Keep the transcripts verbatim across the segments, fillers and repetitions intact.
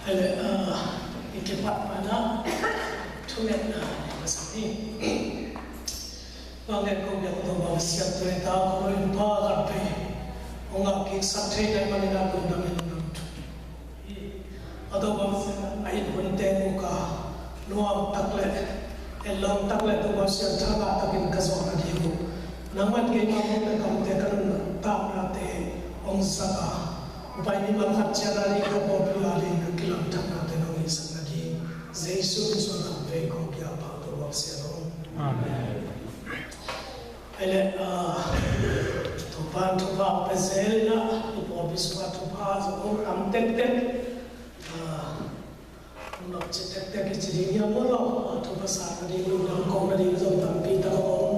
Ele, ah, i kipat mana thungetna i masak ni. Bang ngen ko biak to bang siat to i ta ko in pa kan pe. Ong a kik sak thei nai manin a lungdam in lungdam thu. A to bang siat a in hun te mu ka nuam tak le, en lawm tak le to bang siat thang a takin ka zawh na ding uh. Nangman keima mong le kamte ka nun takna te ong sak a. Pai ni malkhat ciang a ding ka pawlpi a ding ka kilamdanna te nong hisak na ding Jesu min suang kham vei kong kiang pha to bang sia lo. Amen. Ai le, ah, thupha, thupha pe zel na, i pawlpi sungah thupha zong om tam tektek. Ah, Nong ci tektek i ci ding hiam maw lo, a thupha sa na ding, lungdam ko na ding zong tampi tak a om.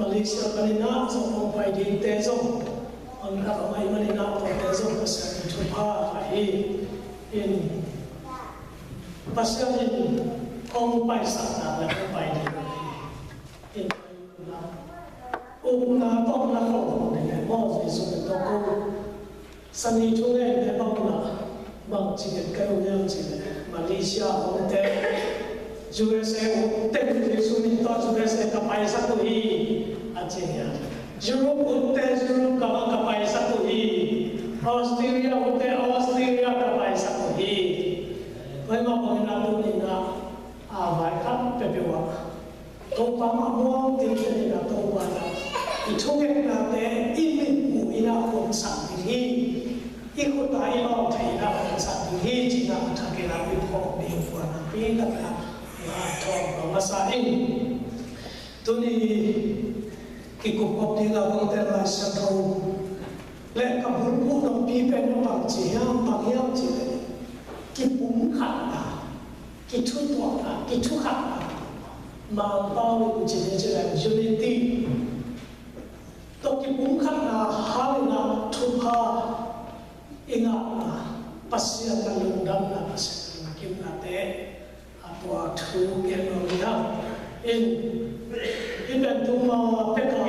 Malaysia panin ah zong hong pai dingte zong hong khat om ahih manin ah tuate zong Pasian in thupha a hi in, Pasian in hong paisak na le hong pai ding a hi in. Upna tawh na ko ding le maw, Jesu min tawh ko. Sani thu ngen le bang na, bang ci ngen ka uh hiam cih leh Malaysia umte, U S A umte Jesu min tawh U S A ka paisak uh hi, a ci hi a. Europe umte Europe ka bang ka paisak uh hi. Australia umte Australia ka paisak uh hi. Pai mah bang na tu ni na, a vai khat peuhpeuh ah Topa mah muang ding te in a Topa in a i thungetnate i mitmuh in a hong sak ding hi. I khut a i lawm thei in a hong sak ding hi. Ci-in a thak in a i phawk ding puan a pi tak in a nga thawng a masa in. Tuni kikup kop ding a kong tel Lai Siangtho le ka bulphuh tampi pen a bang ci hiam, bang hiam cih leh kipumkhatna, kithutuakna, kithukhatna. Mangpau in ci ni ci leh unity. Tua kipumkhatna hangin a thupha i ngahna, Pasian a lungdamna, Pasian a lungkimnate a tua thu gen lo hi hang. In, i pen tuma pek a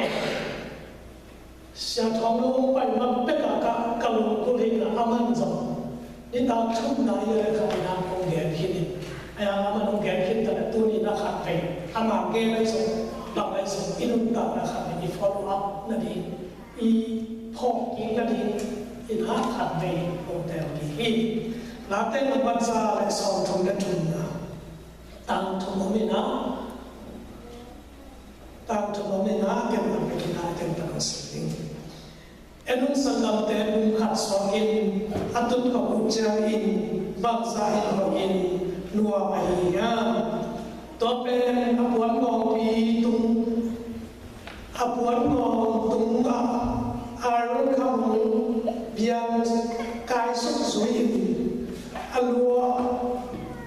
Sia Thawng Lung pai ma pek a ka, ka lungkul hi a, aman zong nitak thum na i le khat in a hong gen khin in. Ai hang aman hong gen khin ta le tuni na khat vei ama gen ai zong, bang ai zong i nuntakna khat vei i follow up na ding, i phawk kik na ding in a khat vei hong tel kik hi. Late nambat za le sawmthum le thumna, tang thum om in a, tang thum om in a, kem lam in a, kem lam in a, kem lam in a. En un, sanggamte pumkhat suakin a tut khop uh ciangin bangzah in hoih in nuam ahi hiam? Tua pen a puan ngawngpi tung, a puan ngawng tungah Aaron khamung biang kaisuk zui in a lua,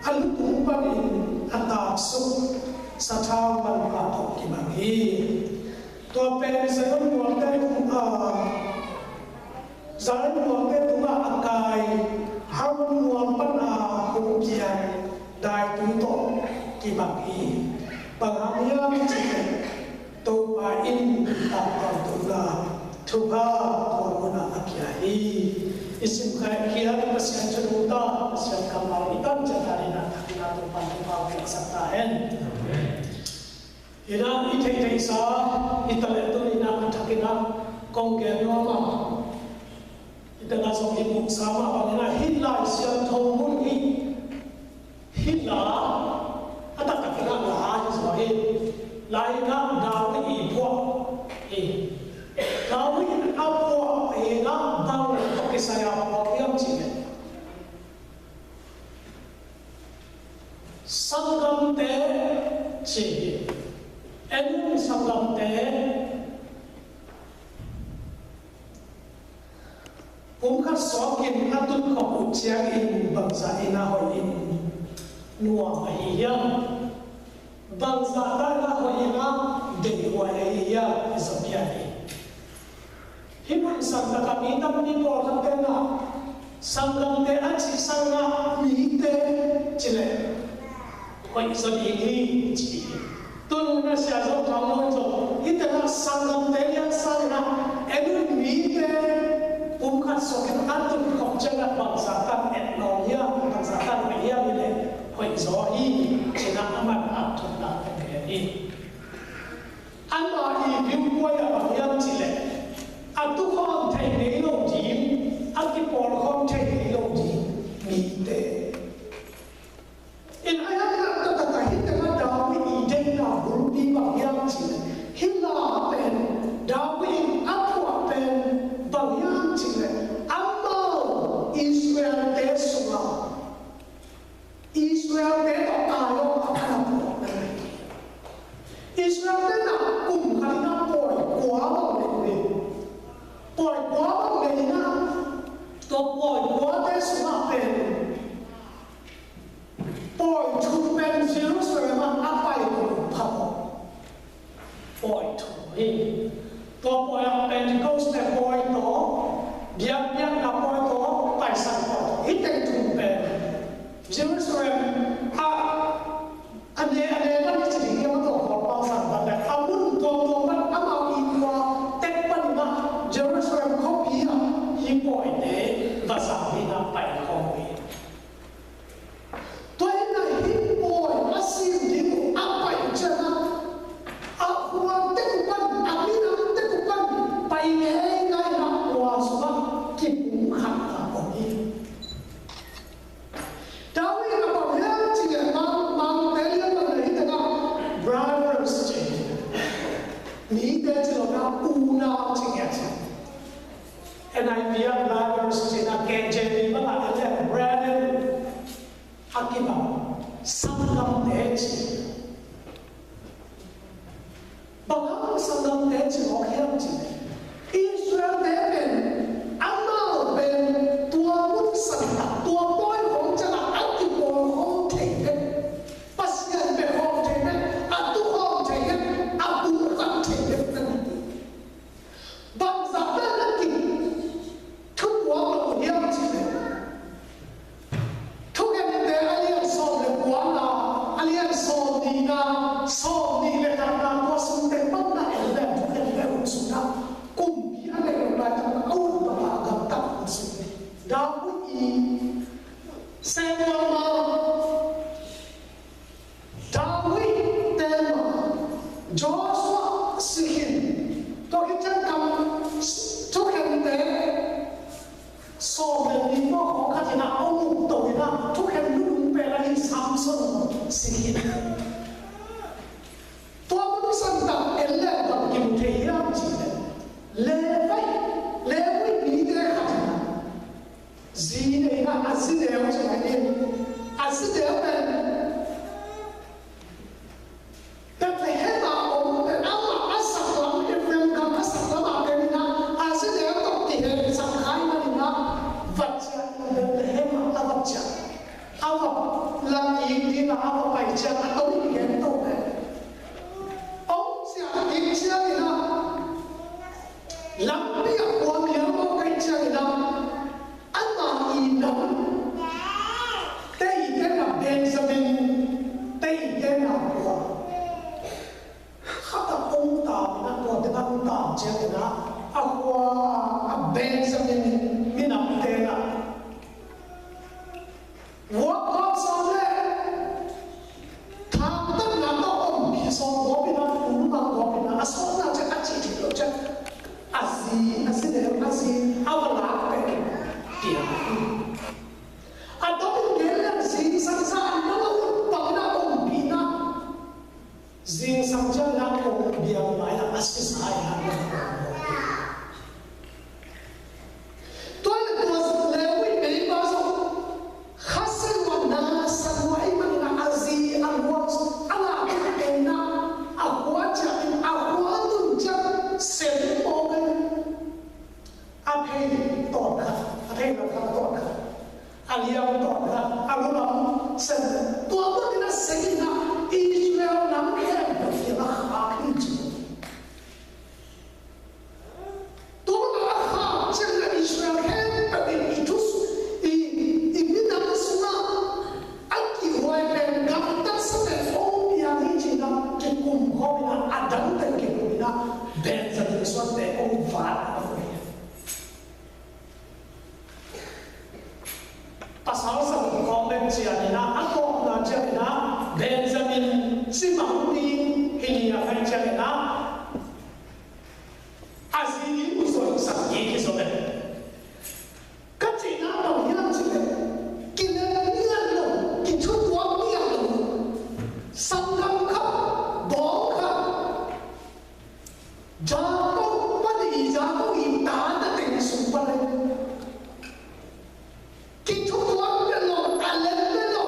a lutung panin a taksuk sathau manpha tawh kibang hi. Tua pen Zion mualte tungah, Zion mualte tungah a kai, Hermon mual pan a hong piang daitu tawh kibang hi. Bang hang hiam cih leh Topa in tangtawntungna thupha tua munah a kia hi. I simkhiat Pasian thu nungta, Pasian kammal i tan ciat a dingin a thakin a Topa thupha piaksak ta hen. Hi na, i theihtheihsa hi ta leh tuni na a thakin a kong gen nuam a, hi ta na zong i muhsa mah bangin a hih Lai Siangtho mun hi. Hih la a taktakin a la hi zaw hi. La hi na David i phuah hi. David a phuah hi na bang tawh kisai a phuak hiam cih leh sanggamte ci hi. En un, sanggamte pumkhat suakin a tut khop uh ciangin bangzah in a hoih in nuam ahi hiam? Bangzah in a hoih in a deihhuai ahi hiam? I zong pia hi. Hih mun sangtak a mi tampi pawlkhatte in a sanggamte a cih sangin a mite ci leh hoih zaw ding hi ci hi. Tun in a Sia Zo Thang Lung zong hih teng a sanggamte lian sangin a en un, mite pumkhat suakin a tut khop ciangin a bangzah tan et lawm hiam, bangzah Jerusalem a, a ne, a ne pan i ci ding hiam, a tawh kawlpang sang pan leh a mun tuamtuam pan amau i kua tek panin ah Jerusalem khuapi ah hih pawite va zang in ah pai khawm uh hi. Tua in ah hih pawi a sim ding uh a pai ciangin ah, a khua tek uh pan, a minam tek uh pan pai ngeingai in ah kua sungah kipumkhatna om hi. David in a bang hiam cih leh, Mang, Mangte lian bang na hi tengah brothers ci. Mite ci lo na, unau ci ngiat hi. NIV ah brothers ci na, KJV bang ah en leh brethren a kibang, sanggamte ci. Bang hang sanggamte ci mawk hiam cih leh, Israelte pen amau pen tua mun santak, tua pawi khawm ciangah a kipawl khawm thei bek, Pasian bia khawm thei bek, a tu khawm thei bek, a pumkhat thei bek na hi. Bangzah na kithutuak lo hiam cih leh, Thukhente a lian sawm le kuana, a lian sawm nihna, sawm nih le khatna, tua sung teng bang na en leh, Thukhente hun sungah kumpi a neih loh laitak a ut bang a gamtat hun sung hi. David i Samuel ma, David te ma, Joshua si khin, tua khit ciang kam Thukhente sawm le nih pawh khawng khat in ah hong ukto in ah, thukhen nunung pen ahi Samson si khin. Tua mun santak en leh bang kimu thei hiam cih leh, Levi, Levi mite khat in ah, zi nei in ah, a zi neu ci mai ni, a zi neu pen Bethlehem a om pen amah a saklam, Efraim gam a saklam a pen in ah, a zi neu tawh kiheisak kha ahih manin ah, va ciah in Bethlehem ah a va ciah. A va lam it ding ah a va pai ciang a, a tawh in gen to pen. Hong ciah kik ciangin ah, lampi ah khua mial mawk ahih ciangin ah, ama i nam, te i gen a Benjamin, te i gen a khua. Khat a hong tam in ah, tua teng ah hong tam ciangin ah, a khua a Benjamin minamte in ah, vuak gawp sawm le thangtatna tawh ompih sawm gawp in ah, tul mang gawp in ah, a sawtna ciang a cih thei lo ciang, a zi, a zi neu, a zi a va lak pen piang hi. A dongin gen leng zingsang sa a nang a ut bangin a ompihna. Zingsang ciangin a kong biang mai-ah a sisa in a kong biang. Tua leh tua Levi peipa zong kha sa lua, na sa lua ahih manin a zi a luang zong a lak in a, a khua ciah in, a khua tun ciang sem mawk in. A phei tawnkhat, a phei lamkhat tawnkhat, a liang tawnkhat, a lu lam sen. Tua bangin a seng in a, Israel nam khempeuh kiang a khak hi ci. Tua bangin a khak ciangin a Israel khempeuh in i thu, i, i minam sungah a kihhuai pen gamtatsa pen hong piang hi ci-in a kikum khawm in a, a dang teng kikum in a, Benjamin suante hong vat a hong hi. Pasal sang kong bek ciangin a, a kawkna ciangin a, Benjamin simang ding hi ni a, kai ciangin a, a zi ding uh zoisak ding hi zaw ve. Ka cihna bang hiam cih leh, kilem ngiat lo, kithutuak ngiat lo, sanggam khat, bawng khat, Jakob pan i, Jakob i ta na teng sung pan le. Kithutuak bek lo, a lem bek lo,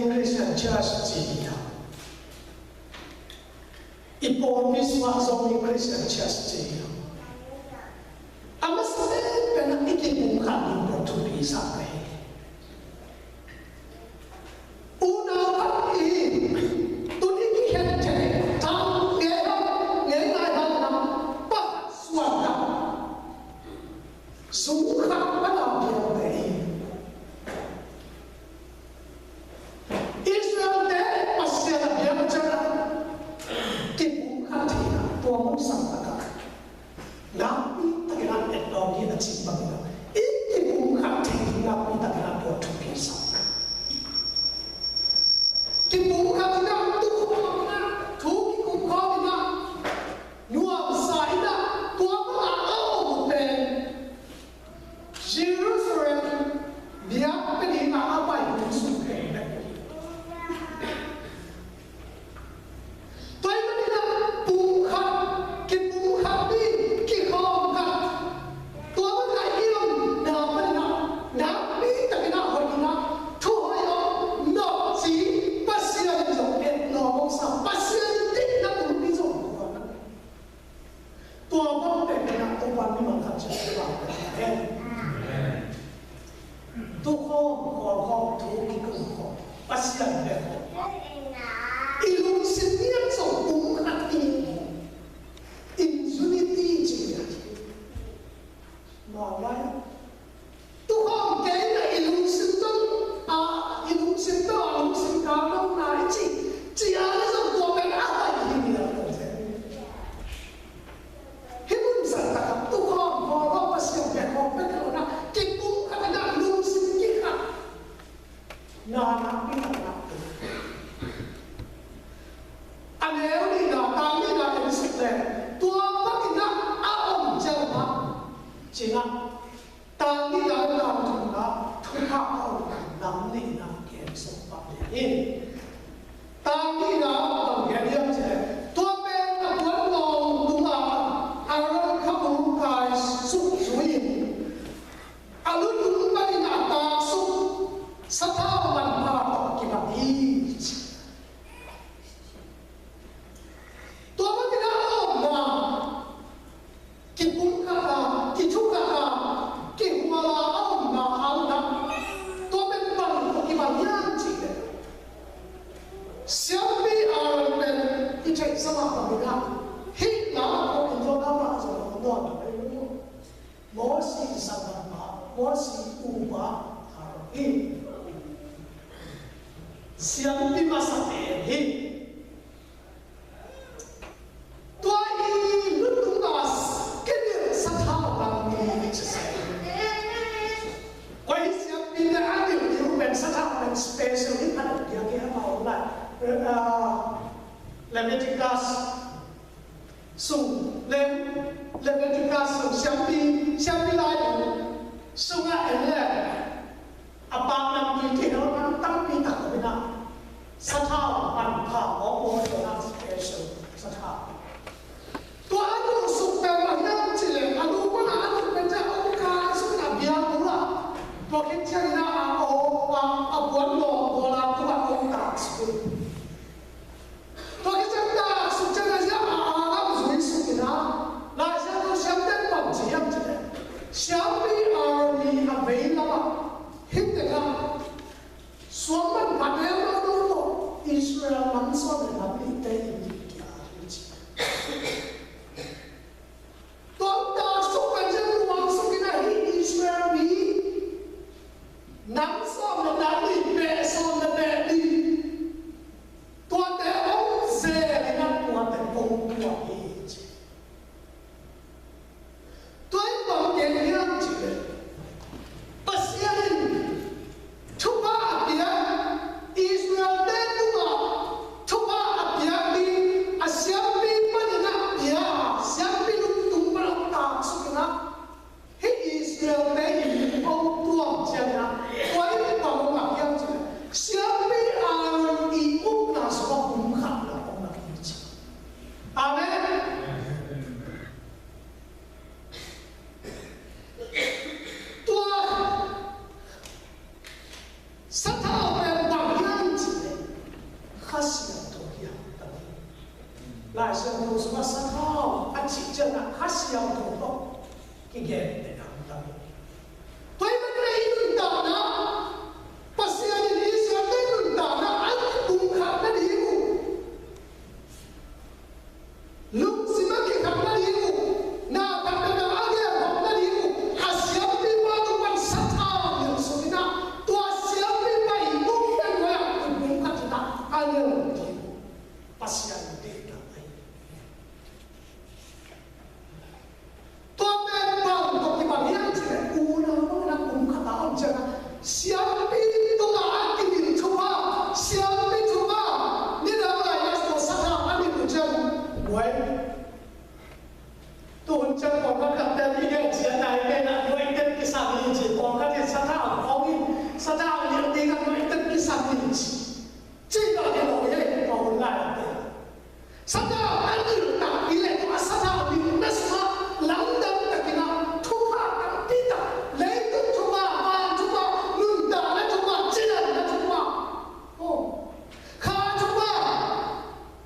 Christian Church ci hi a. I pawlpi sungah Zomi Christian Church ci hi a. A masa penpen ah i kipumkhat ding tawh thupi sa ka hi. Unau khat i hi. Tuni i khen thei, thang ngei hang, ngei ngai hang na, pakhat suan hang. Sung khat a na piang te hi. Israel te Pasian a biak ciangin kipumkhat theihna tua mun sang takah nakpi takin a etlawm hi a cih bangin i kipumkhat theih ding nakpi takin a tua thupi sa. Kipumkhat in a tukhawm in a thu kikum khawm in a nuamsa in a tua bangah a om pen Jerusalem biakpi dingin a pai hun sung pen bek hi. Tua ahih manin a pumkhat, kipumkhat ding, kikhawm khat. Tua bangin a i omna panin a nakpi takin a hoih in a thu hoih aw, nawhci, Pasian in zong et nawh mawk sa, Pasian in deihna pumpi zong kuan a. Tua bang pen in a Topa'n mimal khat ciat a pang pen in a hen. Tukhawm, kawlkhawm, thu kikum khawm, Pasian bek khawm. I lungsim ngiat zong pumkhat ding hi. In unity ci hi. Mawlai. Tukhawm kei na i lungsim tawh, a, i lungsim tawh, a lungsim kal lo na i ci, ci a na zong tua pen a hoih hi ni a ko se. Hih mun sang takah tukhawm, kawlkhawm, Pasian bek khawm bek lo na, kipumkhat in a lungsim kikhat. Na nakpi tak nakpi. A neu nihna, tang nihna en suk leh, tua bangin a om ciang mah, ci-in a, tang nihna, tang thumna, thupha a om nam nihna gen suk pah lian hi. Tang nihna bang gen hiam cih leh, tua pen a puan ngawng tungah Aaron khabul kai suk zui in, a lutung panin a taksuk sathau manpha tawh kibang hi, ci. Tua bangin a omna, kipumkhat a, kithukhat a, kihual a, a omna hangin a, tua pen bang tawh kibang hiam cih leh, siampi Aaron pen i theihsa mah bangin a, hih la tawh in zong amah zong a om nawn lo hi. Mosi sanggampa, Mosi upa Aaron hi. Siampi masa pen hi. Tua i lutung a kinilh sathau lam mi ci sa. Koi siampi te a nilh nilh pen sathau pen special hi, phat a piak hi, amau lai. Eh, ah, Leviticus sung le, Leviticus sung, siampi, siampi laibu sungah en le, a paknamtui kihel man tampi tak om in a, sathau manpha mawkmawk in a, special sathau. Tua a nuhsuk pen bang hiam cih leh, a lu pan a a nuh pen ciang a om kha suk in a biakbuk ah, tua khit ciangin a, a aw, a, a puan mawkmawk a tua a om kha suk in. Tua khit ciang taksuk ciang a, a, a lam zui suk in a, Lai Siangtho siamte in bang ci hiam cih leh, siampi army a veilam ah, hih teng ah, suang man pha neu lo Siangtho sungah sathau a cih ciangin Kha Siangtho tawh kigen den hamtang hi. Tua ahih manin i nuntakna Pasian in i siamte nuntakna a kipumkhat nading uh, lungsim a kikhat nading uh, na khat na khat a gelkhop nading uh, a siampipa tung pan sathau nilh suk in ah, tua siampipa i um pen nuai ah kipumkhat in ah a nilh ding uh. Pasian deihna ahi. Tua pen bang tawh kibang hiam cih leh, unau bangin a kum khat a om ciangin ah, siampi tungah a kidin thupha, siampi thupha, nidang lai-in ah tua sathau a nilh uh ciang, buai. Tu hun ciang pawlkhat khat pen i ngen ciat nai pen ah nuai tep kisam hi ci, pawlkhat in sathau hong in, sathau nilh ding ah nuai tep kisam hi ci. Cih bang hi lo hi, tua hun lai-a te. Sathau a nilh takpi leh tua sathau nilhna sungah lamdang takin ah thupha tampi tak, leitung thupha, van thupha, nuntakna thupha, cidamna thupha, aw, kha thupha,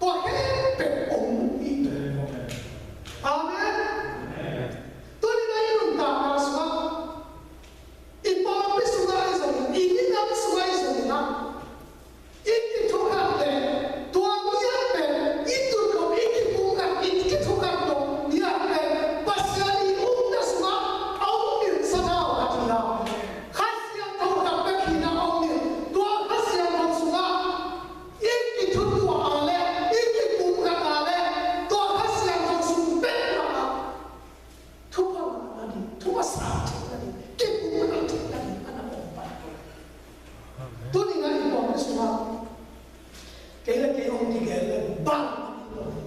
tua khempeuh om hi. Amen. Tuni-in ah i nuntakna sungah, i pawlpi sungah ahi zongin, i minam sungah ahi zongin ah, i kithukhat leh tua mi a pen i tut loh, i kipumkhat, i kithukhat loh mi a pen Pasian i umna sungah a hong nilh sathau khat hi a, Kha Siangtho khat bek hi-in ah a hong nilh. Tua Kha Siangtho sungah i kithutuah a leh i kipumkhat a leh tua Kha Siangtho sung bek mah ah thupha ngahna ding, thupha sa theihna ding, kipumkhat theihna ding a na om pan hi. Tuni-in ah i pawlpi sungah kei le kei hong kigen leng bang a om lo hi.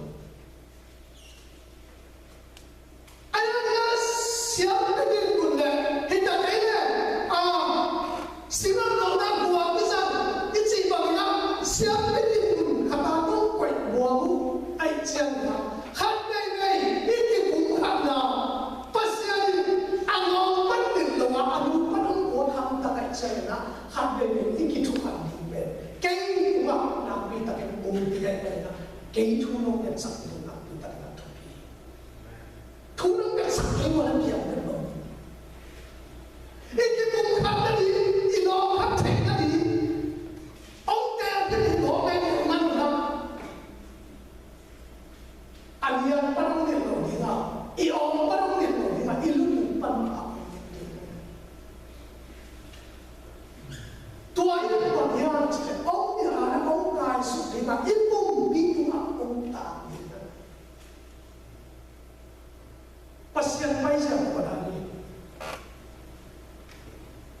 Ahi zongin ah siampi dinmun leh hita kei leh, a, sinah lohna guam i zang i cih bangin ah siampi dinmun khat ah kong koih buang uh ahih ciangin ah, khat veivei i kipumkhatna Pasian in a ngawng pan nilh lo a, a nu pan hong kuan hamtang ahih ciangin ah, khat veivei i kithukhat ding pen kei tungah nakpi takin om ding ahih manin ah, kei thu nong ngetsak ding nakpi takin ah thupi. Thu nong ngetsak kei uh a na piang pen lo. I kipumkhat nading, i lawngkhat theih nading, hong teel khin i lawm ei, i man uh a, a lian pan hong nilh lo ding a, i awng pan hong nilh lo ding a, i lutut pan a hong nilh ding. Tua in bang hiam cih leh hong nilh a, hong kaisuk ding a, i pumpi tungah hong tang ding a. Pasian paizia kuan a ni.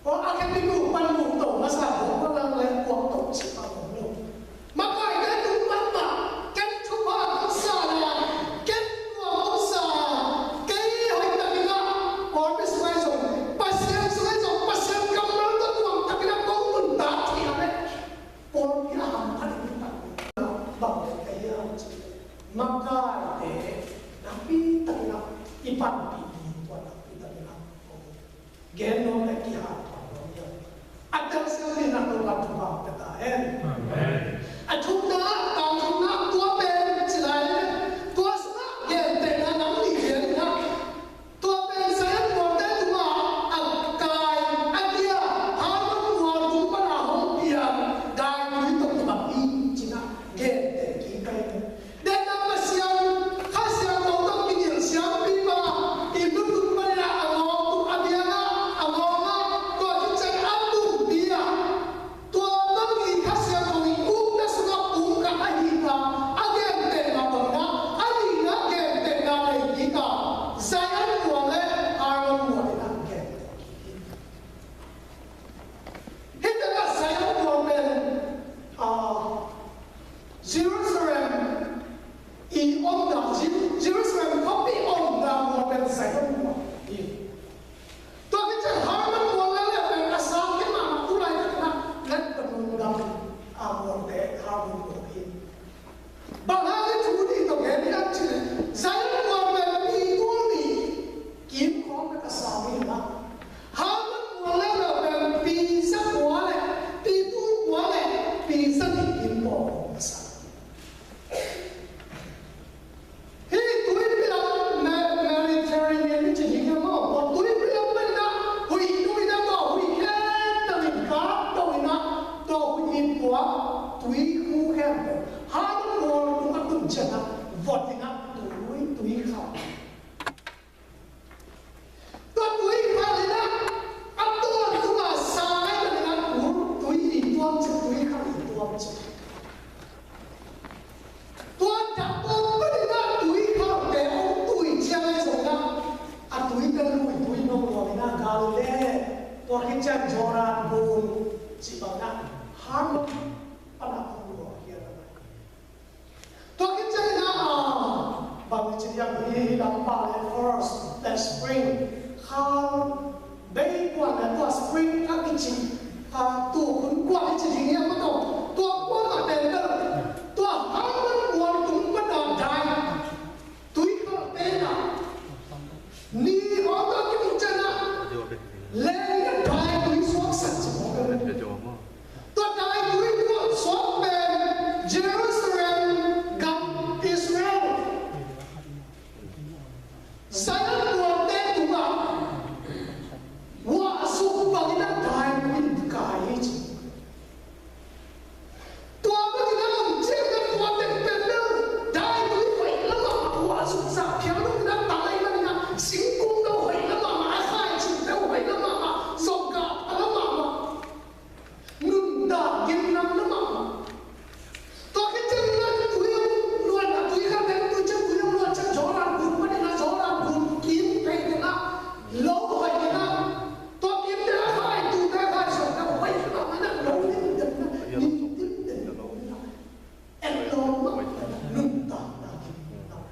Aw, a khe pi ku pan mu to masa, hong pa lang le kuak to ci pa hong lo. Makaite tung pan mah, ken thupha hong sa la, ken kuak hong sa, kei hoih takin ah, pawlpi sung ahi zong, Pasian sung ahi zong, Pasian kammal tawh kuak takin ah kong nuntak thei a leh, pawlpi a hamphat ding pan bang le ka hiam cih leh, makaite nakpi takin ah i panpih ding tua nakpi takin ah gen nuam leh kihanthawn nuam hi. A telsiam dingin ah Topa'n thupha hong pia ta hen. Amen. A thumna, tang thumna, tua pen ci lai leh, tua sungah gentehna nang nih gen in ah, tua pen Zion mualte tungah a kai, a kia, Hermon mual tung pan a hong piang daitui tawh kibang hi ci-in ah genteh kik hi. Dena Pasian, Kha Siangtho tawh kinilh siampipa i lutut panin ah a ngawng tung, a biakna ah a ngawng ah, tua khit ciang a pumpi ah tua bang i Kha Siangtho i ukna sungah pumkhat ahi kha a gentehna bangin ah, a nihna gentehna nei kik a, Zion mual le Hermon mual in ah genteh kik hi. Hih takah Zion mual pen, ah, Jerusalem i omna, Jer-, Jerusalem khuapi omna mual pen Zion mual hi. Tua khit ciang Hermon mual le le pen a sang hi mah, tulai tak na Lebanon gam a mualte Hermon mual hi. Bang hang hih thu nih tawh gen hiam cih leh, Zion mual pen pi tul nih kim khawng bek a sang hi a, Hermon mual leuleu pen pi za kua le pi tul kua le pi za nih kim khawng a sang. Harmon Wall tung a tung ciangin ah vot in ah tui, tui khal. Tua tui khal in ah a tawntung a sa ahih manin ah tui, tui i tuam cih, tui khal i tuam cih. Tua dak panin ah tui khalte hong tui ciang ahi zongin ah a tuite lui tui nong luang in ah Galilee, tua khit ciang Jordan gun cih bangin ah Harmon pan ah hong luang hi a. Tua khit ciangin ah, ah, bang ci diam, hih lam pah le first, the spring, khal bei kuan le tua spring a kici, ah, tukhun kuan i ci ding hiam maw, tua kuan ah pen bel tua Harmon Wall tung pan a dai, tui khal pen ah, ni hong tua kici ciang ah, lei in a dai tui suaksak ci mawk. Tua dai tui suak pen Jerusalem gam, Israel, Zion mualte tungah huahsuk bangin a dai tui in kai hi ci. Tua bangin a om ciangin tua teng pen bel dai tui hoih lamah huahsuk zah phial lo in a tai bangin a singkung lo hoih lamah mah, a khai cihte hoih lamah mah, zong gah pha lamah mah. Nuntak gimnam lamah mah. Tua khit ciangin ah tui hong luan a, tui khat teng tui ciang tui hong luan ciang Jordan gun panin ah Jordan gun kim phei teng ah lo hoih in ah, tua kim teng ah khai tute khai suak teng hoih mahmah in ah lo lim den in ah, lim dim den lo in ah, en lo mahmah in ah, nuntakna gimnam.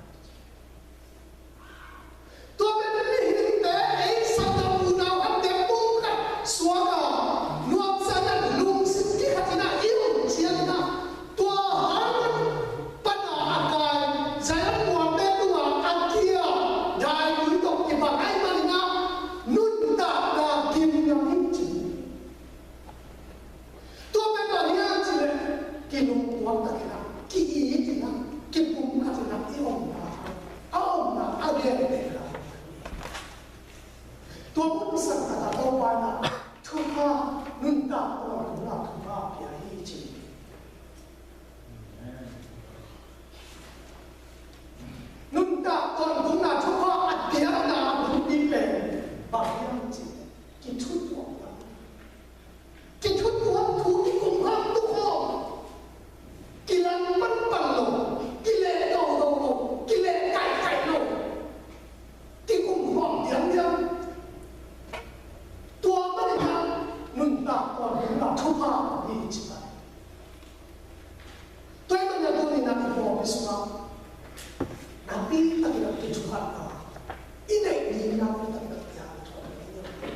Tua pen mihingte, ei sanggam unau khatte pumkhat suak a, nuamsa in a lungsim kikhat in a i om ciangin a, tua Harmon pan a a kai Zion mualte tungah a kia daitui tawh kibang ahih manin a, nuntakna gimnam hi ci. Tua pen bang hiam cih leh kilungtuak takin a, ki-it in a, kipumkhat in a i omna, a omna a gentehna. Tua mun sang tak a Topa in a thupha, nuntak tawntungna thupha pia hi ci. Nuntak tawntungna thupha a piakna a bungpi pen bang hiam cih leh kithutuak. Kithutuak thu, kikum kham tuk khawm, kilang panpan lo, kileh dodo lo, kileh kaihkaih lo, kikum khawm diamdiam. Tua manin a nuntak tawntungna thupha hi ci. Tua ahih manin a tuni-in a i pawlpi sungah nakpi takin a kithukhatna i neih ding nakpi takin a pia hi.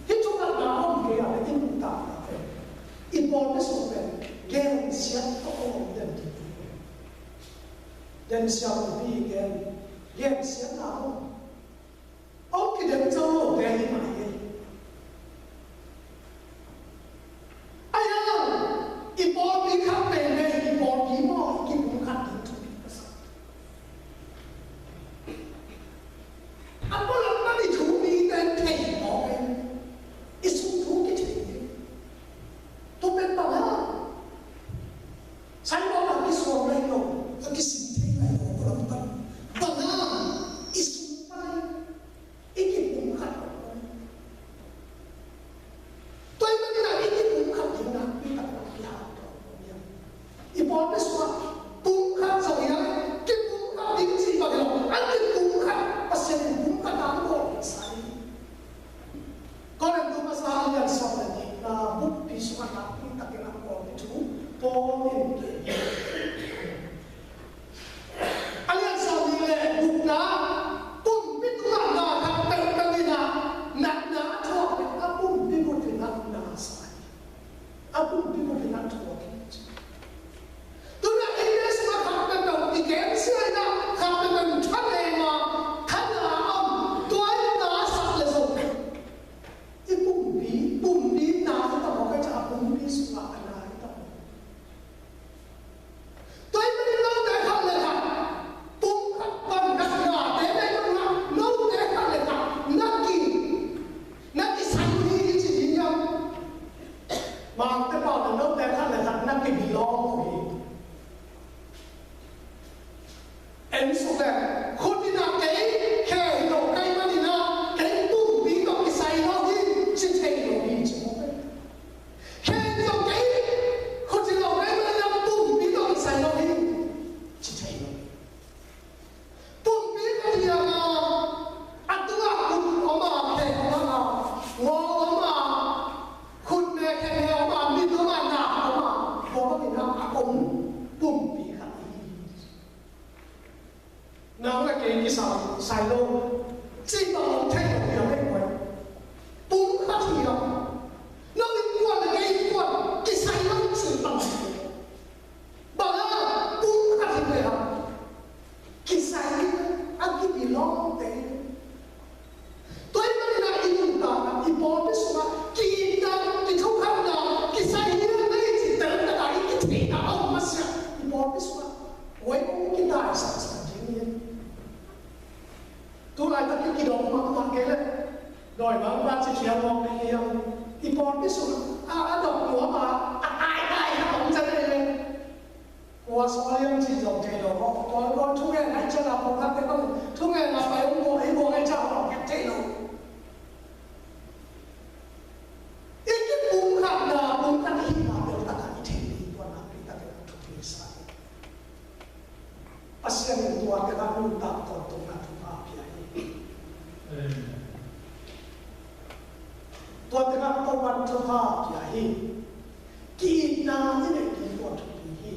Hih thukhatna a om kei a leh i nuntakna pen i pawlpi sung pen gensiat tawh a om den ding hi. Gensiat pen gen, gensiatna a om. Hong kidem zo lote hi mah hi. Ahi hang i pawlpi khat pen pen i pawlpi maw, i kipumkhat ding thupi ka sa. A pawlkhat pan i thu mite thei mawk hi. I sung thu kithei hi. Tua pen bang hang? Signboard a kisuang lai lo, a kisim thei lai lo, a pawlkhat pan bang hang i sung pan i kipumkhat lo. Tua ahih manin a i kipumkhat ding nakpi takin a kihanthawn lo hi. I pawlpi sungah pumkhat zo hi a, kipumkhat ding cih bang hi lo, a kipumkhat, Pasian in pumkhat a bawl sa hi. Korin tu masa a lian sawm le nihna buppi sungah nakpi takin a pawlpi thu Paul in gen hi. A lian sawm nih le gukna, pumpi tungah na khat peuhpeuh in a natna a thuak leh a pumpi bup in a na sa hi. A pumpi bup in a thuak hi. Tuna ei le sungah khat peuhpeuh i gensia in a, khat peuhpeuh in thalema, thana a om, tua in na sak le zong i pumpi, pumpi na hi ta mawk, ka ca a pumpi sungah a na hi ta mawk. in a om pumpi khat hi. Nang le kei kisai, sai lo. Cih bang om thei lo hi lo, hei, hei. Pum khat hi lo. Nang innkuan le kei innkuan kisai lo cih bang hi lo. Bang a pum khat hi lo. Kisai hi a kibelong te. Tua ahih manin a i nuntakna, i pawlpi sungah ki-itna, kithukhatna, kisai hi lo na i cih teltak a i kitheihna a om masiah i pawlpi sungah huai kong kidaisak sak ding hi. Tu laitak i kidong mahmah kei leh dawimangpa ci phial mawk kei hiam? I pawlpi sungah a, a dong nuam a, a taitai a om zen leh. Kua sawl hiam cih zong thei lo maw? Kua, kua thungen ahih ciangin a pumkhat te bang thungen a pai hong kua, i kua ahih ciangin a pumkhat thei lo. I kipumkhatna, pumkhat i hihna bel takah i thei ding tua nakpi takin a thupi sa hi. Pasian in tua tengah nuntak tawntungna thupha pia hi. Amen. Tua tengah Topa'n thupha pia hi. Ki-itna i neih ding tua thupi hi.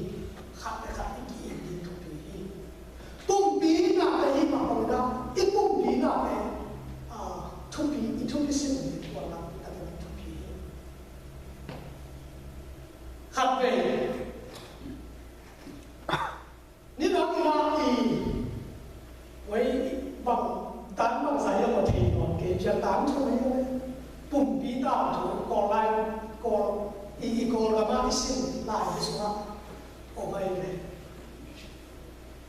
Khat le khat i ki-it ding thupi hi. Pumpi nate hi mah bangin a, i pumpi nate, ah, thupi, i thupi sin ding tua nakpi takin thupi hi. Khatvei nidang in a i, huai bang, tan bangzah hiam a thei nawn kei, pian tan thum hi. Pumpi tan thu, Kawl lai, Kawl, i, i Kawlgam ah i sin lai hi sungah om ahi ve.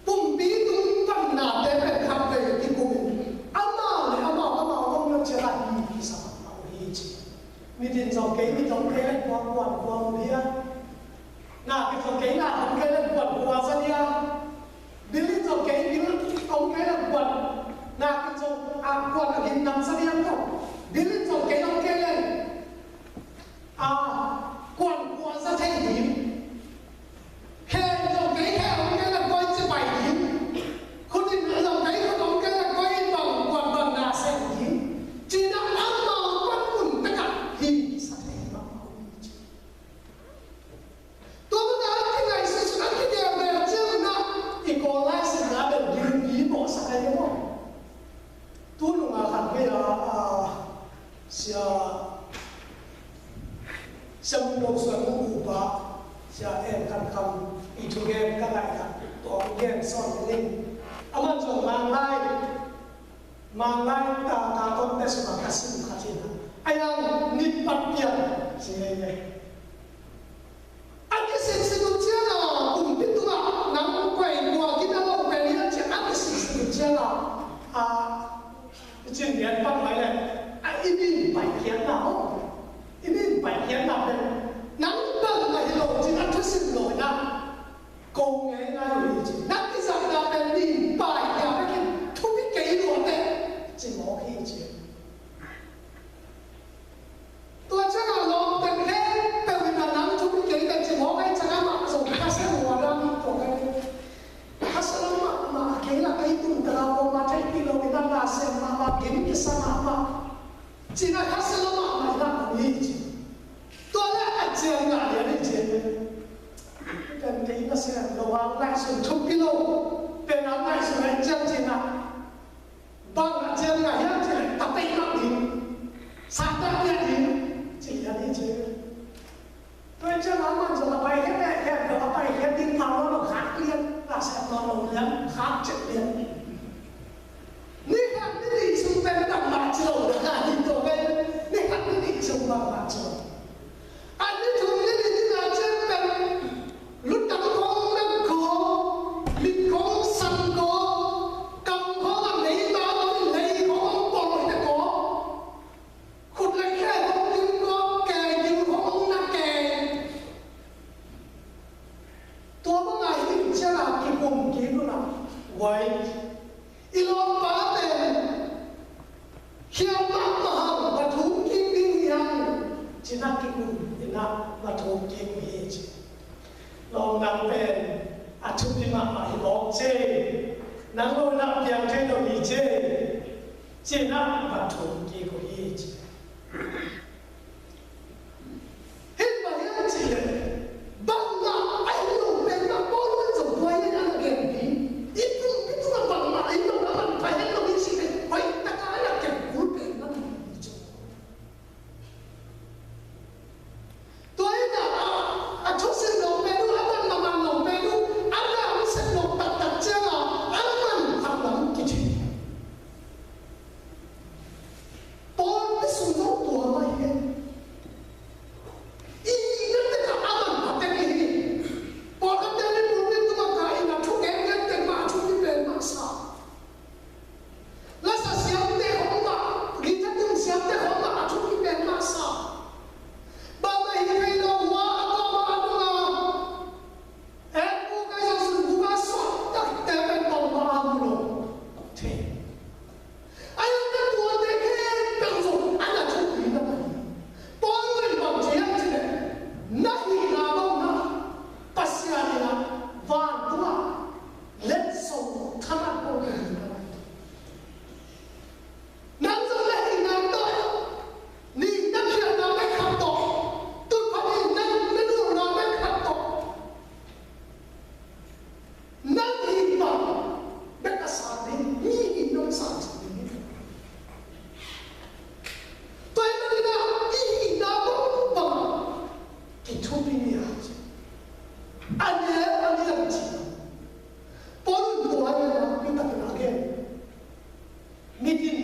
Pumpi tung panna te pen khatvei kikum in, amau le amau, amau om lo ciang a hi, hi sa mahmah uh hi ci. Mit in zong kei mit om kei leh kuan, kuan, kuan uh hi a. Nak in zong kei nak om kei leh kuan kua za dia. Bil in zong kei bil om kei leh kuan. Nak in zong a kuan a gim nam za dia tawh. Bil in zong kei om kei leh a kuan kua za thei ding. Khe in zong kei khe om kei leh koi ci pai ding. Khut in zong kei khut om kei leh koi in bang kuan bang na sem ding. Ci-in a amau pan mun takah hi sa thei mahmah uh hi ci. Tua bang a kingaihsun a kigelgel ciangin a i Kawl lai sinna bel gilpi mawhsak ahi maw? Tu nung a khat vei a, a, sia, sia Mun Lo Suan Mu upa, sia En Khan Kham i thugen ka ngaih khat tua kong gen sawn ning. Aman zong Manglai, Manglai ta ka contest ma ka sim khat hi na. Ai ang nit pat pian ci lei lei. A kisiksit uh ciang a, kumpi tungah nang koi kua gina lo pen hiam ci a kisiksit uh ciang a, a, i cin lian pan mai leh, a i min paikhiatna maw? I min paikhiatna pen nang bang mah hi lo cin a thusim lo na. Ko ngeingai uh hi ci. Nang kizahna pen min paikhiat a kin thupi kei lua teh ci mawk hi ci. Tua ciangin lawmte khempeuh in a nang thupi kei teh ci mawk ahih ciangin amah zong khasia lua dam hi tua kei. Khasia lo mahmah kei la kei tun tala pawlma theihpih lo in a na sem mahmah, gim kisa mahmah. Ci-in a khasia lo mahmah in a om hi ci. Tua leh a ciang ngah lian hi ci. Pen kei na sem lo a ngaihsun thupi lo. Pen a ngaihsun ahih ciang ci-in a Bang a ciang ngah hiam cih leh, ta peih mah ding, sa ta piak ding, ci hiam hi ci. Tua ciang a man zong a pai het leh het lo, a pai het ding pha lo lo khak lian, la sep lo lo lian, khak cet lian. Ni khat ni nih sung pen bangmah ci lo na hi tua pen, ni khat ni nih sung bangmah ci lo. A ni thum ni nih ni na ciang pen lutang khong nang khong, mit khong sang khong, kam khong a lei ta lo, lei khong pol te khong, khut le khe khong kim khong, kei kim khong na kei. Tua bang a hi ciang a kikum kik uh na, wai. I lawmpa pen khial mahmah hang, va thum kik ding hi hang, ci-in a kikum in a va thum kik uh hi ci. Lawm nang pen a thupi mahmah hi mawk ci. Nang lo in a piang thei lo hi ci, ci-in a va thum kik uh hi ci. Hih bang hiam cih leh, bangmah Paul in tua hi a, mi takin a gen. Mitin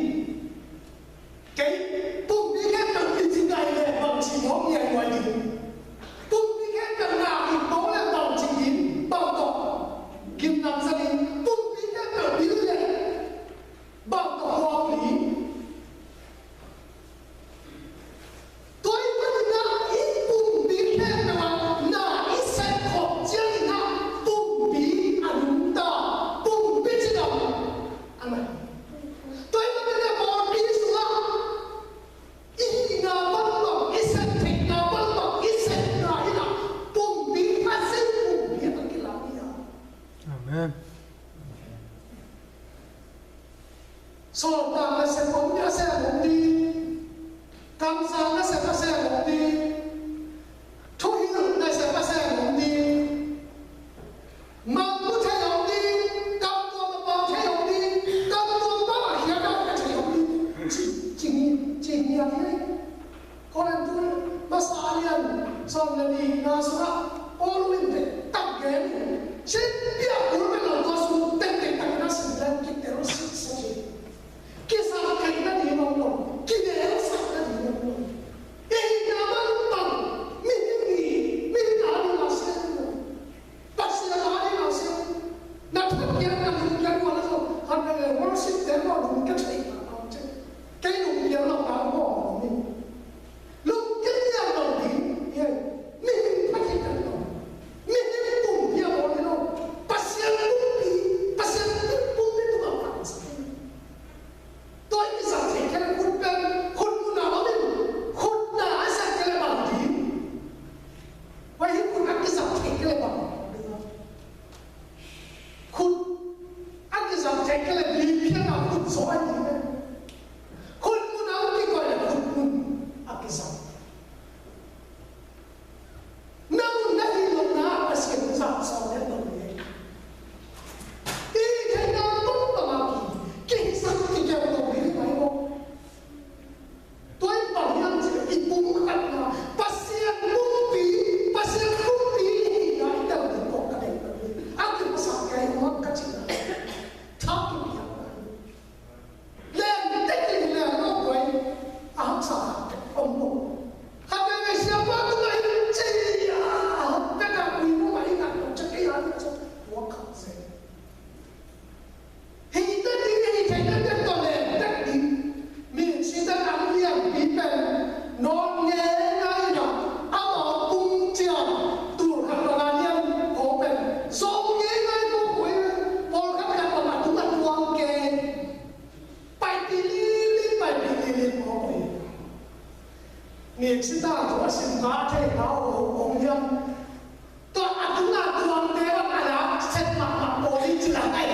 kei pumpi khempeuh mi ci ngai le bangci mawk ngiai ngai ding. Pumpi khempeuh na in mawk le bangci in bang tawh gimnam sa ding. Pumpi khempeuh bil le bang tawh huam ding. Tua ahih manin ah i pumpi khempeuh ah na i sep khawm ciangin ah pumpi a nungta, pumpi cidam a na hi. Tua ahih manin ah pawlpi sungah i hihna bangbang, i sep theihna bangbang, i sepna in ah pumpi a si, pumpi a kilang hi a. Amen. Sawltak nasep om ding, a sem om ding. Kamsang nasep a sem om ding. Thuhilh nasep a sem om ding. Mangbu thei om ding. Kam tuam a pau thei om ding. Kam tuam bang a khiat a thei om ding. Ci, ci, ci ngiat hi. Korintu masa a lian sawm le nihna sungah Paul in tek tak gen hi. Sin biakbul bek lo, tua sung tektek takin a sin leng kitel sitset hi. Kisaktheih nading om lo, kidelsak nading om lo. Ei na bangbang mihing hi, mihing a ding a sem lo. Pasian a ding a sem. Na thupian na lungkiat uh a la zo. Khat vei vei worship te maw lungkiat thei na om cih. Kei lungkiat lo na maw om hi. Lungkiat lian lo ding hi. Mihing pha hi kan lo. Mihing pumpi a bawl hi lo. Pasian pumpi, Pasian pumpi tungah pangsak hi. Tua i kizang theih kei leh khut pen, khut mun a om in, khut na a zat kei leh bang ding. Tua hi khut a kizang theih kei leh bang ding. Khut a kizang theih kei leh liphian a khut zaw a ding. Khut mun a om kikoih leh khut mun a kizang. Nang na hih lohna Pasian in zahsawm het lo hi. I theihna bangbang a ki, kihsak kikeu lo hi mai maw. Tua in bang hiam cih leh i pumkhatna, Pasian pumpi, Pasian pumpi i hihna i tel ding tawh ka deih lo hi. A kipasa kei mawk ka cihna. Tha kipiakna hi. Lem tek in lem lo guai. A haksa khat tek om lo. Khat vei vei siapa tungah hin cei a hak tek a ui mawk a i ngat lo cak kei a ni a cak tua khat zen. Hih tek in hih theih tek tek tawh lem tek ding. Mi sita ang lianpi pen nawn ngeingai in a amau pum ciang tul khat bang a lian khawng pen zong ngeingai mawk guai. Pawlkhat khat bang a tungah tuang kei. Paipih lilin, paipih lilin mawk uh hi. Nik sita tua sin mah thei hau hong hiam. Tua a tungah tuangte bang a lak set mahmah pawl in ci lak ai.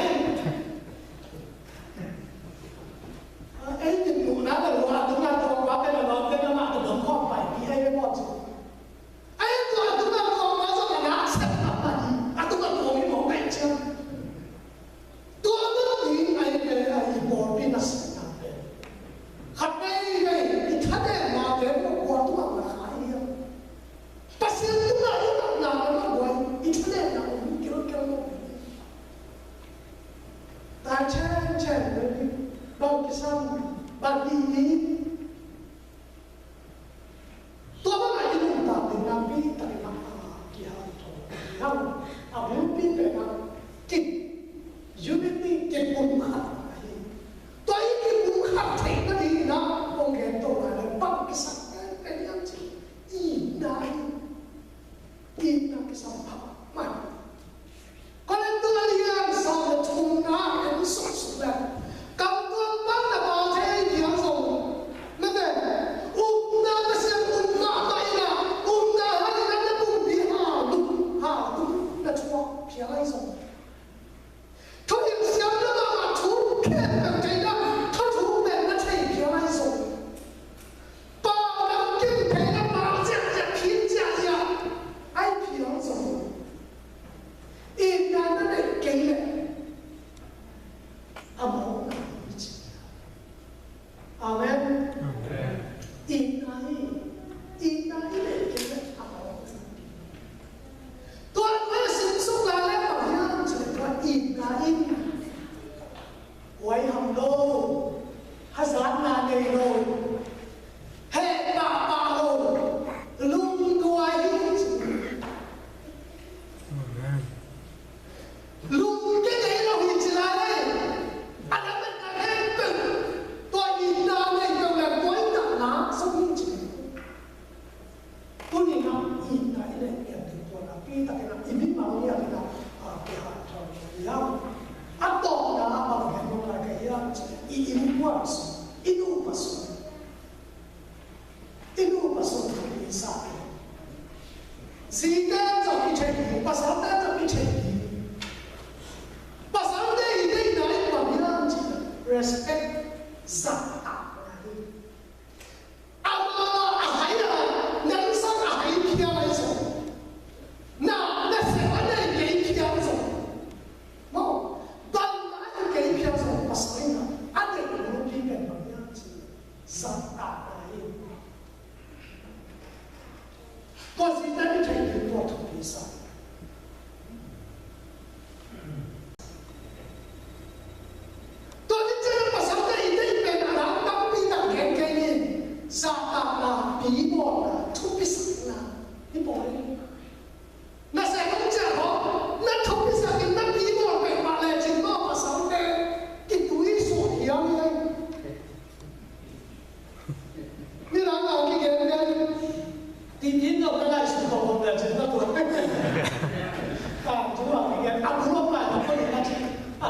Ei, nim nuhna ka lua a tungah tuang pa pen a lawmte na mah ka dong khawm paipih ai ve maw ci. Ai, tua a tungah tuang pa zong a lak set mahmah hi. A tungah tuang hi mawk ai ciang. Tua bang ding a hi kei a hi pawlpi nasepna pen. Khat veivei i thanemnate maw kua tungah na khai hiam? Pasian tungah i natna maw kua i thanemna om kilkel maw? Tai chen chen veivei bang kisam bang i i Tua bangah i nuntak ding nakpi takin a kihanthawn ding hang. A bulpi pen ah ki unity, kipumkhat ahi. Tua i kipumkhat theih nadingin ah kong gen to lai leh bang kisam penpen hiam cih leh itna hi. Itna kisam phamah. Korintu a lian sawm le thumna en suk suk leh, kam tuam bang na pau thei phial zong, mate, upna Pasian um mahmah in ah, upna hangin ah na pumpi haltum, haltum na thuak phial ahi zong,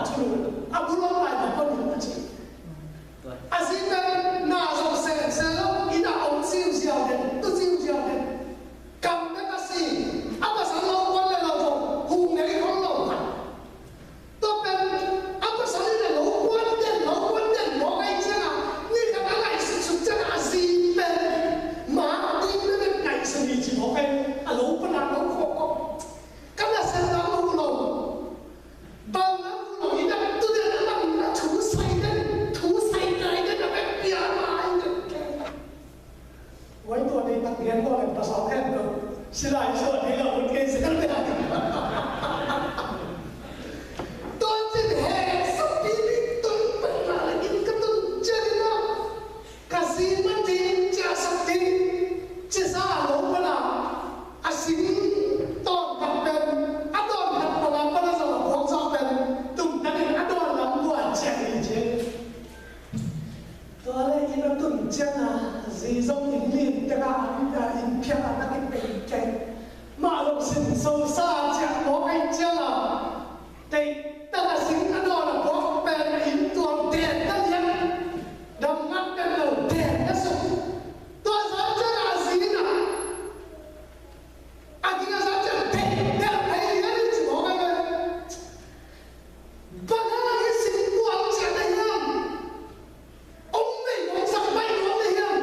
A bul om lai bang pah in a ci. A zi pen na zong sensel lo, inn ah om ziauziau den, tu ziauziau den. Kam bek a si, a pasal lo kuan le lo zong hong nei khong lo khat. Tua pen a pasal in a lo kuan den, lo kuan den mawk ahih ciangin, ni khat a ngaihsutsut ciangin a zi pen ma ding bek ngaihsun hi ci mawk ahih, a lo pan a lo khawk khawk. Ka nasep lam uh lo. Bang lam uh lo, i dak tu den a bang na thu sai den, thu sai nai den a bek pia mai den kei. Wai tua nei tak gen ko le pasal khen ko. Silai so nei lo kei sel de. Tua cin he sa pi pi tun pen la le in ka tun cian na. Ka zi man ding, ciahsak ding, cisa a lo pan a, a sing tawn khat pen, a tawn khat pan a pan a zong a buang zong pen, tumtakin a dawn lam buan ciang hi ci. Tua le inn a tun ciang a, zi zong inn lim tek a, inn phial a na kipei kei. Mah lo sin so sa ciah mawk ahih ciang a, Tei, tang a sing a dawn a puak pen a inn tuang den na lian. Dam ngat pen lo den na suk. Tua zan ciang a zi na. A ging a zan ciang tei, tei a thei lian in ci mawk a ve. Bang hang a hi sing kuang ciah na hiam? Om nei om sak pai nuam na hiam?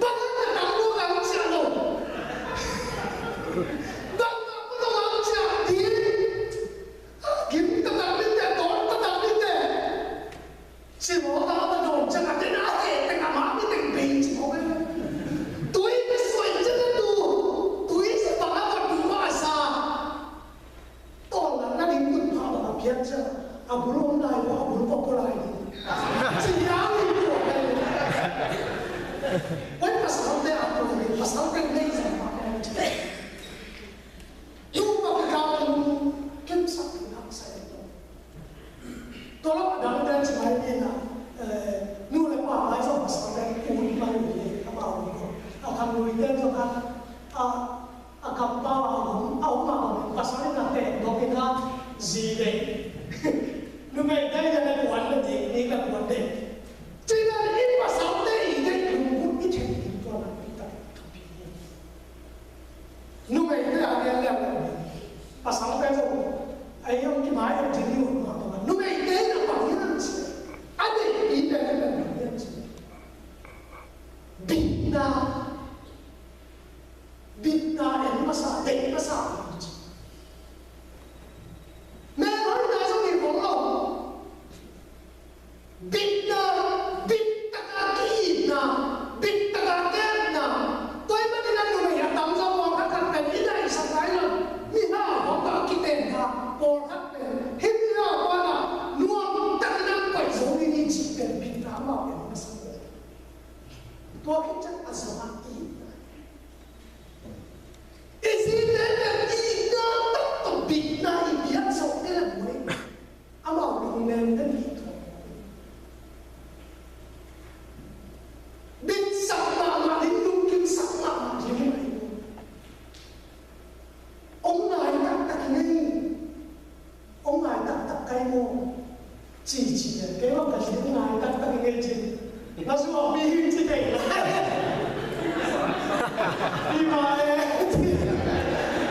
Bang hang a tam nuam a om ciah lo? Bang hang a om ciah ding? Gim taktak ding te, tawn taktak ding te. Ci mawk a, a dawn ciang a, den a heh teng a, mah mi teng bei ci mawk a. Tui mi suai ciang a tu. Tui ci bang a va tu mah a sa. Tawn lam na ding tun pha bang a pian ciang a, a bul om lai lo, a bul pawpaw lai ding. Ci hiam i tua pen. Oi, pasal te a tua pen, pasal pen nei zang mah pen. Nu pa kikal in kimsak in haksa in lo. Tua lo a dang te ci mai in a, eh, nu le pa lai zong pasal te ut mai in a, a pau in a, a khang lui te zong a, a, a kampau a om, a om a om, pasal in a teh dok in a zi dei. Numei dei in a kuan dei, ni ka kuan dei. Ci dan in pasal te i dei, lungkut i theih in tua na i tak thupi. Numeite a gen leng leng, pasal te zong, ei hong kimai em ci ni ut mah bang a, numeite in a bang hiam ci, a deihpi pen a bang hiam ci. Bitna, bitna en masa, deih masa ci. Mel hoihna zong hi khol lo. Bitna, bittaka ki-itna, bittaka kepna. Tua ahih manin a numei a tamzaw pawlkhat khat pen i daisak lai lo. Mihau bang a kitenna pawlkhat pen hih mihau pan a nuamtakin a koih zo ding hi cih pen bitna amau en masa lo. Tua khit ciang a zong a itna. I zite pen itna tawh bitna i biak zawh kei leh buai. Amau lungnem den hi thawh. Bitsak mahmah ding, lungkimsak mahmah ding hi. Hong ngai taktak hi ngei. Hong ngai taktak kai maw? Ci ci le, kei bang ka ci hong ngai taktak hi ngei ci. Na zuau pi hi ci tei lai. Pi ma e ci.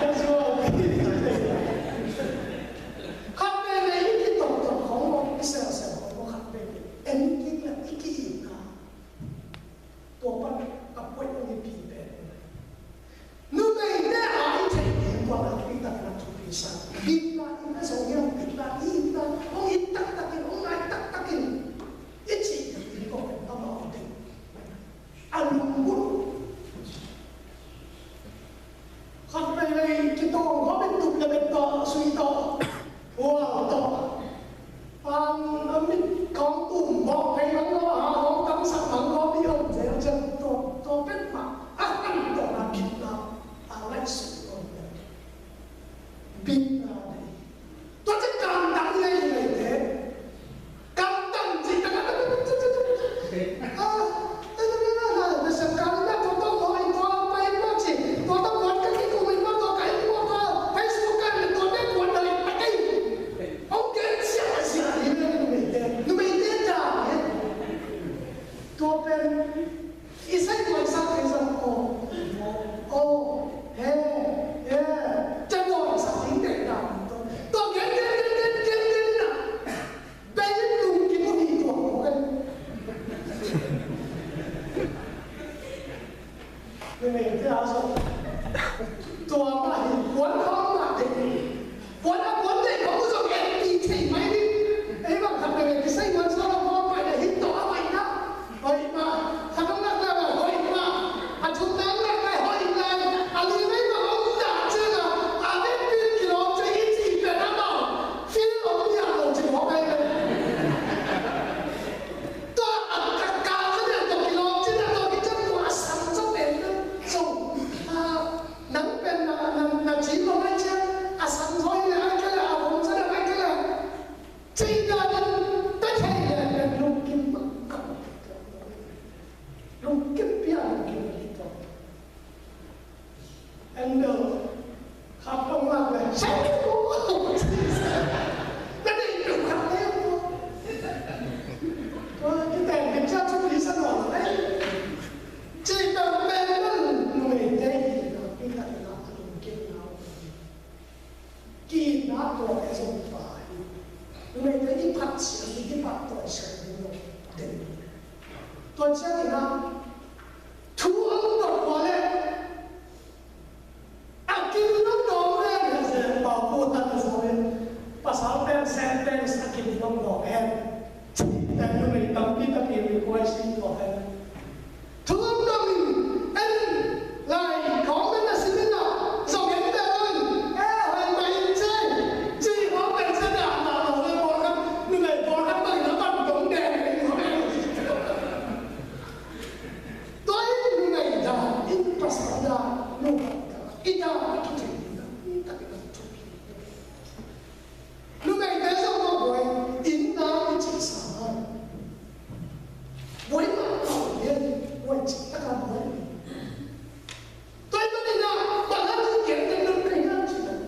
Na zuau pi hi ci tei lai. Khat veve i kitawhtawh khawng maw, i selsel khawng maw, khat veve en kik le i ki-itna. Tua pan a poimaw mipi pen numeite a i theih ding tua na thupi takin a thupi sa. Bitna i na zong hiam, bitna i itna, hong it taktakin, hong ngai tak Sei man sa lo ko pai na hito a pai na. Hoi ma. Khatang nak nak hoi ma. A thum nak nak hoi lai. A li mai ma om da che la. A ve pil kilom che i ci pe na ma. Fil om ya lo che mo kai le. Tua a ka ka sa ne to kilom che na to ki chan tua a sang sa pen na. So. A nang pen na na na ci lo mai che. A sang hoi le ai ke le a om sa le ai ke le. Cih danin ta thei leh lungkim mahmah. Lungkim piang lungkim hi tawh. Endo khap kong lak leh, "Sai ko." Na nei peuh khat leh ko. Ko kiteng hi cia cu pi sa nawn leh. Cih peuh pen numei te hi na, pi khat na lungkim na. Ki-itna tua e zong pa hi. Numeite i phat siam ding, i phat tawi siam ding lo den. Tua ciangin ah thu hong dot ua leh a kin hong dawng hen, a zen pau pu tan a zaw hen. Pasal pen sentence a kin hong dawng hen. Pen numei tampi tak i request in tua hen. Thu dong in en lai khawng na sim in ah zong en bel in, eh, hoi mai in cei. Ci khawng pen sa dah mah lo le pawlkhat, numei pawlkhat bang in a pan dong deng in hoi. Tua in numei dah in pasal dah, numei dah, i dah a kicing in dah, i tak in dah thu. Numeite zong mah buai, inn nang i cih sa ngai. Buai mah kau lian, buai cih taka buai. Tua ahih manin ah, bang hang hiam gen den dong kei nang cih leh,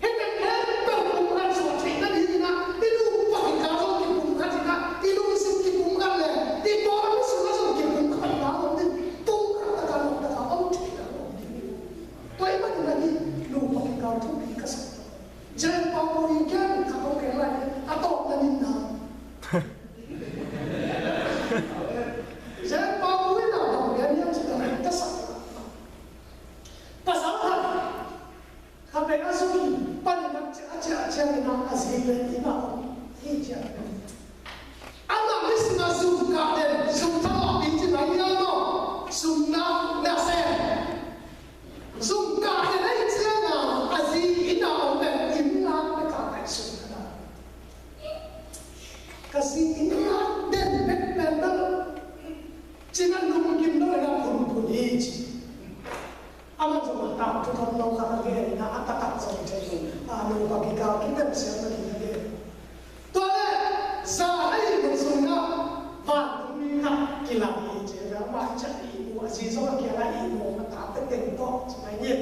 hih teng khempeuh pumkhat suah theih nadingin ah, i nupa kikal zong kipumkhat in ah, i lungsim kipumkhat leh, i pawlpi sungah zong kipumkhatna om ding, pumkhat taka, lawh taka om theihna om ding. Tua ahih manin ah hih nupa kikal thupi ka sa. Zen Pau Pu in gen khat hong gen lai, a tawpna in na. Zen Pau Pu in a bang gen hiam cih leh ka sak. Pasal khat, khat pen a zu panin a ciah, a ciah, a ciah in a, a zi pen inn ah om hi ciah. Amah Christmas zum kah den, zum thalawpih ci mai hiam maw? Zum na, nasem. Zum kah den ahih ciangin a zi inn ah om pen inn ngak bek a ngaihsun ka na. Ka zi inn ngak den bek pen bel ci-in a lungkim lo in a phunphun hi ci. Amah zong a tangthu thotlo khat a gen in a, a taktak zong thei lo. A nupa kikal kitem siam nading a gen. Tua leh zan a ihmut sungah vantung mi khat kilang hi ci a, amah ciah ihmu, a zi zong a kiang a ihmu, a tate teng tawh ci mai hi.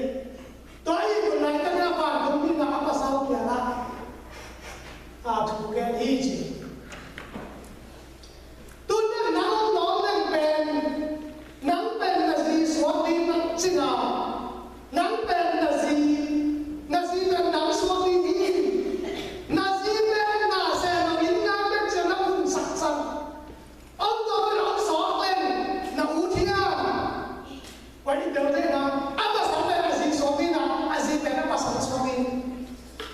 Tua ihmut laitak ah vantung mi khat a pasal kiangah a thu gen hi ci. Tun nang hong dawng leng pen, nang pen na zi suak ding na cih a, nang pen na zi, na zi pen nang suak ding hi. Na zi pen na sem a inn ngak bek ciang na phun saksak. Hong dawng leng hong suak leng na ut hiam? Pai in tel te na, a pasal pen a zi suak ding na, a zi pen a pasal suak ding.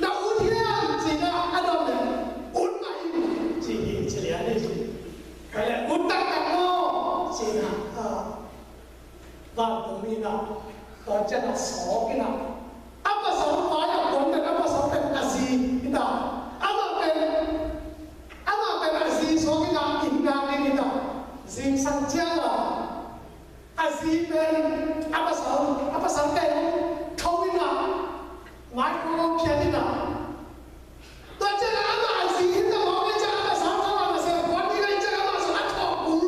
Na ut hiam ci na, a dawng leh ut mah ing ci hi, ci lian hi ci. Pai leh ut taktak maw ci na, a, vantung mi na, tua ciang a suak in a, a pasal pai a kuan pen a pasal pen a zi hi ta. Amah pen, amah pen a zi suak in a, inn ngak ding hi ta. Zingsang ciang a A zi pen a pasal, a pasal pen tho in a, microwave phiat in a. Tua ciang a amah a zi hi ta mawk ahih ciang a pasal tho a, a pasal kuan ding ahih ciang amah zong a thawh kul,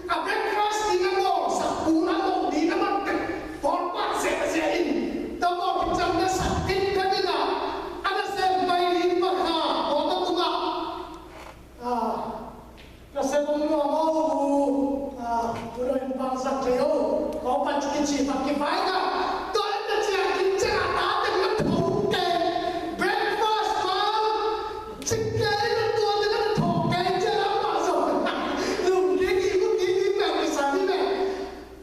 a breakfast ding a ngawngsak kul, a ngawng ding a man pen bawl pah ziahziah in. Tua mawk hi ciang na sak in phet in a, a nasem pai ding pakha mawtaw tungah. Ah, Ka se bawng nuam aw, u, a, u lo in bang sak thei aw, kong pan ci kici pan kivai ka. Tua in na ciah in ciah a ta teng na tho kei. Breakfast ma, cik kei na tua teng na tho kei ciah a ma zong. Lung kik i, u kik i, pek i sa ni me.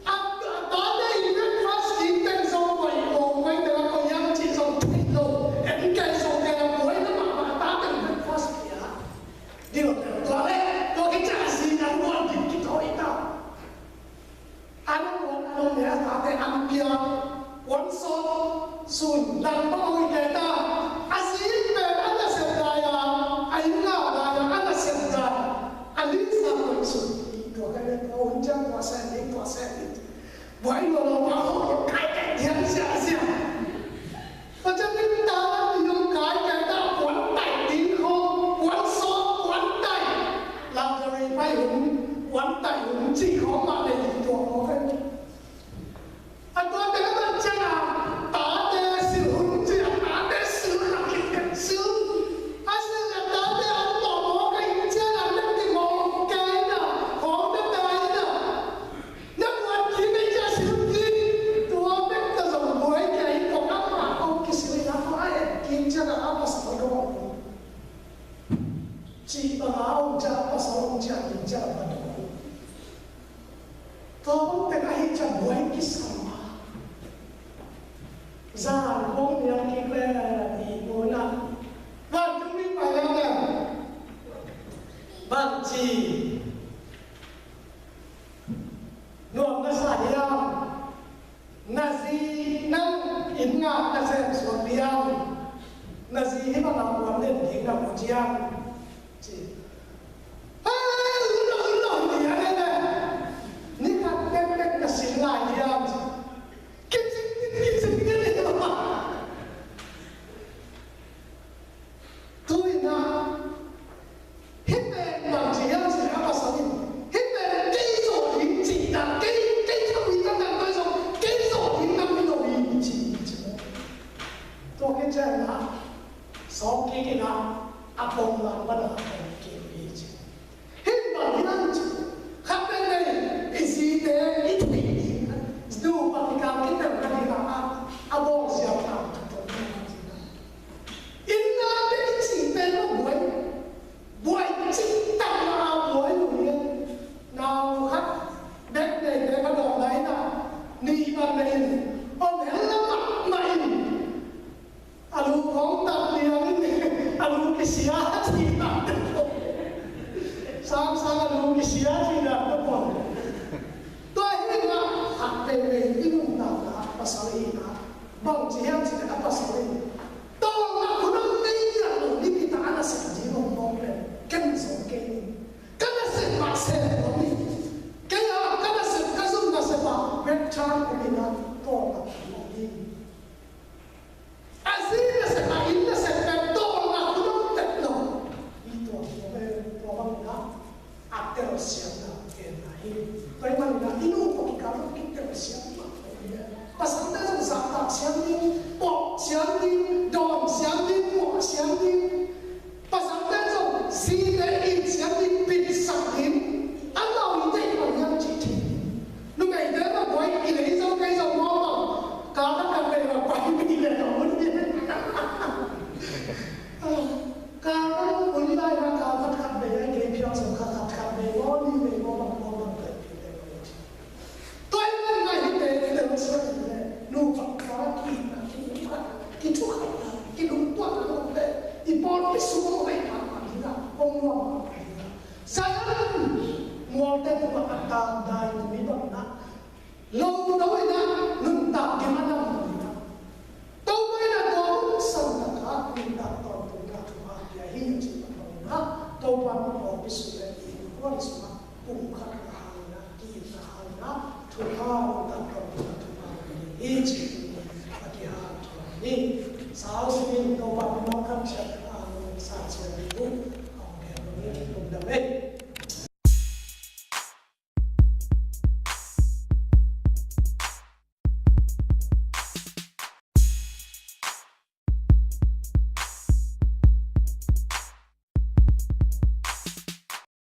A, a ta teng breakfast kik teng zong koi, kong koi teng a koi yang ci zong thei lo. En kei zong kei a koi na ma ma ta teng breakfast kik a. Ding lo tua leh, Cih banga om ciang, pasal om ciang, ding ciang, a dong. Tua bang teng ahi ciang buai kisam a. Zan kong niang kik le na i mona. Vantung mi pai a na. Bang ci. Nuam na sa hiam. Na zi nang inn ngah na sem suak diam. Na zi hih bangah puan den ding na mu ciam. Ci. Hei, unau, unau, ni a ne ne. Ni khat bekbek na sin lai diam. Kicing, kicing, kicing. Tuina, hih pen bang ci hiam cih leh a pasal in, hih pen kei zawh ding cihna, kei, kei thawi taktak kei zawh, kei zawh ding nam hi lo hi ci, ci. Tua khit ciangin ah, sawm kik in ah, a pom lang pan a pom kik hi ci. Hih bang hiam cih, khat veivei i zite i theih ding, nupa kikal kitel nading a, a bawl ziau tak tak. Inn a bek i cih pen maw buai, buai cih tak mah a buai lo hi. Nau khat bek neite ka dawng lai na, nih bang nei in, om hel la mahmah in. A lu khawng tak liang in, a lu kisia ci na. Sang sang a lu kisia ci na, na pon. Tua hi na, a veivei i nuntakna, pasal hi na. Bang ci hiam cih leh a pasal in. Tawlnga khunam nei diak lo, nipi tak a nasep ding om mawk leh, ken zong kei in. Ka nasep mah sem lo ni. Kei a, ka nasep, ka zum nasep a, red card om in a, tawlnga khunam nei. A zi nasep, a inn nasep pen tawlnga khunam tek lo. I tua, tua bang, tua bang na, a telsiamna, en na hi. Tua ahih manin a, i nupa kikal kitel siam mah. Pasalte zong zahtak siam ding, pawh siam ding, dawn siam ding, muah siam ding. Pasalte zong zite it siam ding, pitsak ding. Amau i deih bang hiam cih theih ding. Numeite bang buai i lei zo kei zo maw bang. Kal khat khat vei bang pai mi le lo mun hi. Kal khat mun lai na kal khat khat vei ai kei phial zo khat khat khat vei maw ni vei maw bang maw bang kai pi le lo. Tua ahih manin a hihte i telsiam in leh nupa kikal a ki, ki, kithukhatna, kilungtuahna om leh i pawlpi sung hong hoih mahmah ding a, hong nuam mahmah ding a. Zion mualte tungah a tangdai tumi bangin a, lo lo in a, nuntak gim a nam lo in a. Topa in a tua hun santak a nuntak tawntung a thupha pia hi a cih bang bangin a, Topa in a pawlpi sung le i innkuan sungah pumkhat a hang in a, ki-itna hang in a, thupha nuntak tawntung a thupha pia hi ci.